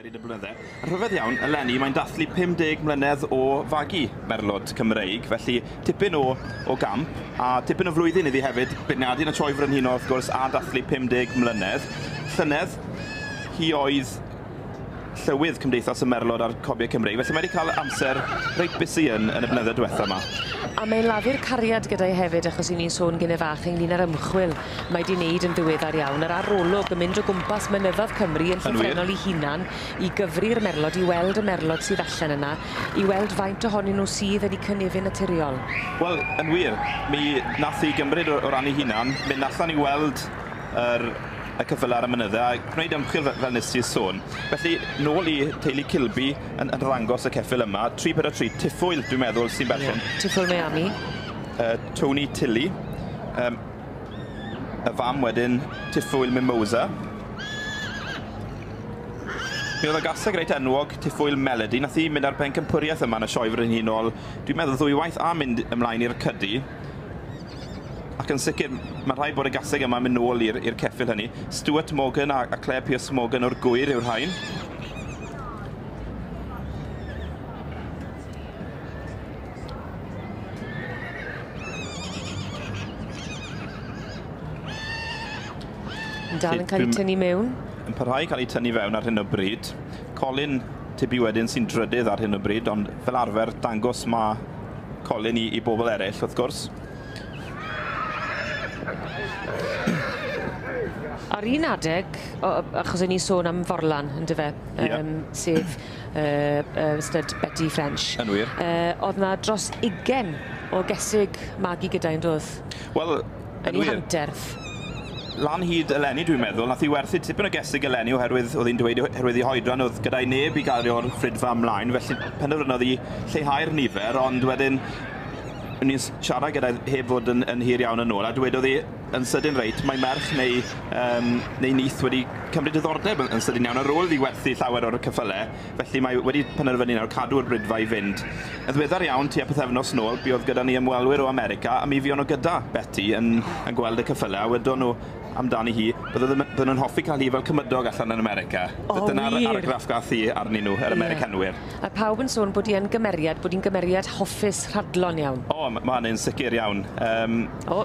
Ar hyd y blynydde. A rhyfedd iawn, eleni mae'n dathlu 50 mlynedd o fagu merlod Cymreig, felly tipyn o gamp a tipyn o flwyddyn iddi hefyd, beirniadu yn y Sioe Frenhinol wrth gwrs a dathlu 50 mlynedd. Llynedd, hi oedd llywydd Cymdeithas y Merlod a'r Cobiau Cymreig, felly mae wedi cael amser reit busy yn y blynyddoedd diwetha yma. A mae'n lafur cariad gyda'i hefyd, achos i ni'n sôn gynne fach ynglyn â'r ymchwil mae wedi wneud yn ddiweddar iawn, yr arolwg yn mynd o gwmpas mynyddoedd Cymru yn llythrennol i hunan i gyfri'r merlod, i weld y merlod sydd allan yna, i weld faint ohonyn nhw sydd yn eu cynefin naturiol. Wel, yn wir, mi nath hi gymryd o ran ei hunan, mynd allan i weld y ceffylau ar y mynyddau a gwneud ymchwil fel nes ti sôn. Felly, nôl i teulu Kilby yn arddangos y ceffyl yma, 343, Tiffwyl, dwi'n meddwl, sy'n berchen. Yeah. Tiffwyl Miami. Tony Tilly. Y fam wedyn, Tiffwyl Mimosa. Mi oedd y gaseg reit enwog, Tiffwyl Melody, nath hi mynd ar bencampwriaeth yma yn y Sioe Frenhinol, dwi'n meddwl ddwywaith a mynd ymlaen i'r Cydi. Ac yn sicr, mae rhaid bod y gaseg yma'n mynd nôl i'r ceffyl hynny. Stuart Morgan a Claire Pierce Morgan o'r Gwyr yw'r rhain. Yn dal yn cael eu tynnu mewn. Yn parhau cael eu tynnu fewn ar hyn o bryd. Colin Tibby wedyn sy'n drydydd ar hyn o bryd, ond fel arfer dangos ma Colin i bobl eraill, wrth gwrs. Ar un adeg, achos o'n i'n sôn am Forlan, yndyfe, sef stud Betty French. Yn wir. Oedd na dros 20 o gesig magu gyda yn doedd? Wel, yn Yn ei wir. hanterth. Lan hyd eleni, dwi'n meddwl, nath hi werthu tipyn o gesig eleni oherwydd, oedd hi'n dweud, oherwydd ei hoedran, oedd gyda'i neb i gario'r ffridfa ymlaen, felly penderfynodd hi lleihau'r nifer, ond wedyn, o'n i'n siarad gyda heb fod yn hir iawn yn ôl, a dwedodd hi yn sydyn reit, mae merch neu nith wedi cymryd diddordeb yn sydyn iawn ar ôl iddi werthu llawer o'r ceffylau, felly mae wedi penderfynu nawr cadw'r brydfa i fynd. Yn ddiweddar iawn, tua pythefnos nôl, buodd gyda ni ymwelwyr o America, a mi fuon nhw gyda Betty yn gweld y ceffylau, a wedon nhw amdani hi, bydden nhw'n hoffi cael hi fel cymydog allan yn America. O, Dyna'r wir? argraff gath hi arnyn nhw, yr Americanwyr. A pawb yn sôn bod hi yn gymeriad, bod hi'n gymeriad hoffus rhadlon iawn. O, ma' hynny'n sicr iawn. O,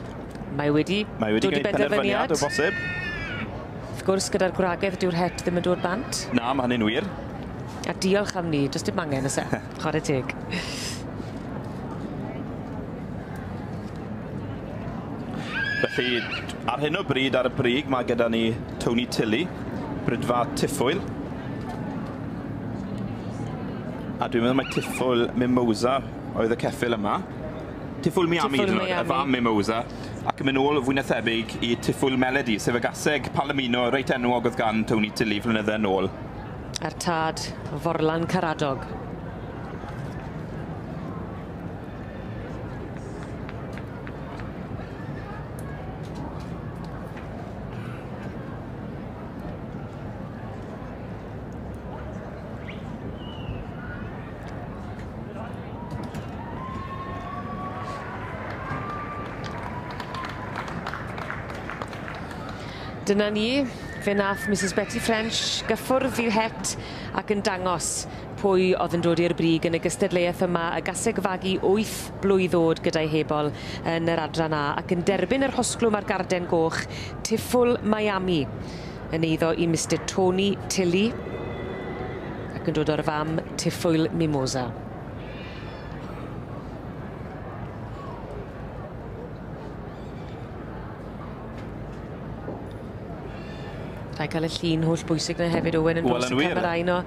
mae wedi Mae wedi dod i gwneud penderfyniad benderfyniad. o bosib. Wrth gwrs, gyda'r gwragedd dyw'r het ddim yn dod bant. Na, ma' hynny'n wir. A diolch am ni, does dim angen, oes e? Chwarae teg. Felly, ar hyn o bryd ar y brig, mae gyda ni Tony Tilly, Brydfa Tiffwyl. A dwi'n meddwl mai Tiffwyl Mimosa oedd y ceffyl yma. Tiffwyl Miami, Tiffwyl hyd yn oed, y Miami. fam Mimosa. Ac yn mynd nôl fwy na thebyg i Tiffwyl Melody, sef y gaseg Palomino reit enwog oedd gan Tony Tilly flynydde yn ôl. A'r tad, Forlan Caradog. Dyna ni, fe nath Mrs Betty French gyffwrdd i'w het ac yn dangos pwy oedd yn dod i'r brig yn y gystadleuaeth yma, y gaseg fagu 8 blwydd oed gyda'i hebol yn yr adran A, ac yn derbyn yr hosglwm ar garden goch, Tiffwl Miami, yn eiddo i Mr Tony Tilly, ac yn dod o'r fam Tiffwyl Mimosa. Rhaid cael y llun holl bwysig na hefyd, Owen, yn Wel, dros yn y wir. camerâu no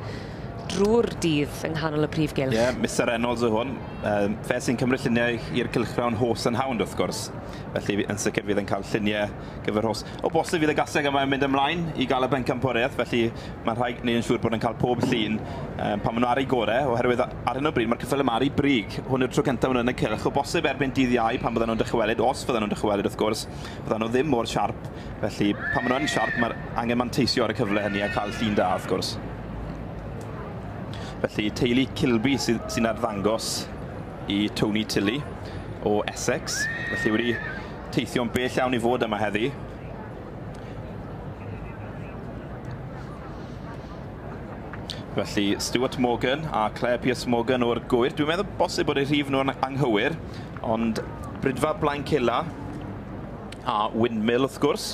drwy'r dydd yng nghanol y prif gylch. Ie, Mr Reynolds yw hwn. Fe sy'n cymryd lluniau i'r cylchgrawn Horse and Hound, wrth gwrs. Felly, yn sicr fydd yn cael lluniau gyfer Horse. O bosib fydd y gaseg yma yn mynd ymlaen i gael y bencampwriaeth, felly mae'n rhaid gwneud yn siŵr bod yn cael pob llun pan maen nhw ar eu gorau, oherwydd ar hyn o bryd mae'r ceffyl yma ar ei brig. Hwn yw'r tro cyntaf maen nhw yn y cylch. O bosib erbyn dydd Iau pan bydden nhw'n dychwelyd, os fydden nhw'n dychwelyd wrth gwrs, fydden nhw ddim mor siarp. Felly pan maen nhw yn siarp, mae'r angen manteisio ar y cyfle hynny a cael llun da wrth gwrs. Felly teulu Kilby sy'n arddangos i Tony Tilly o Essex. Felly wedi teithio'n bell iawn i fod yma heddi. Felly Stuart Morgan a Claire Pierce Morgan o'r Gwyr. Dwi'n meddwl bosib bod eu rhif nhw'n anghywir, ond Bridfa Blaencilla a Windmill wrth gwrs.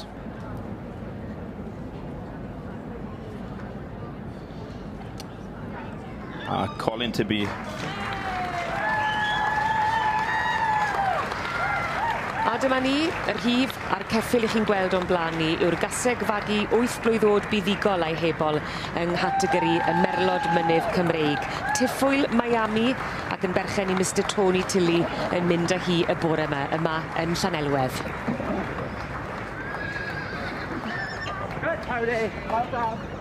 A Colin Tibby. A dyma ni, yr rhif a'r ceffyl i chi'n gweld o'n blaen ni yw'r gaseg fagu 8 blwydd oed buddugol a'i hebol yng nghategori y Merlod Mynydd Cymreig. Tiffwyl Miami ac yn berchen i Mr Tony Tilley yn mynd â hi y bore yma, yma yn Llanelwedd. Good, Tony. Well done.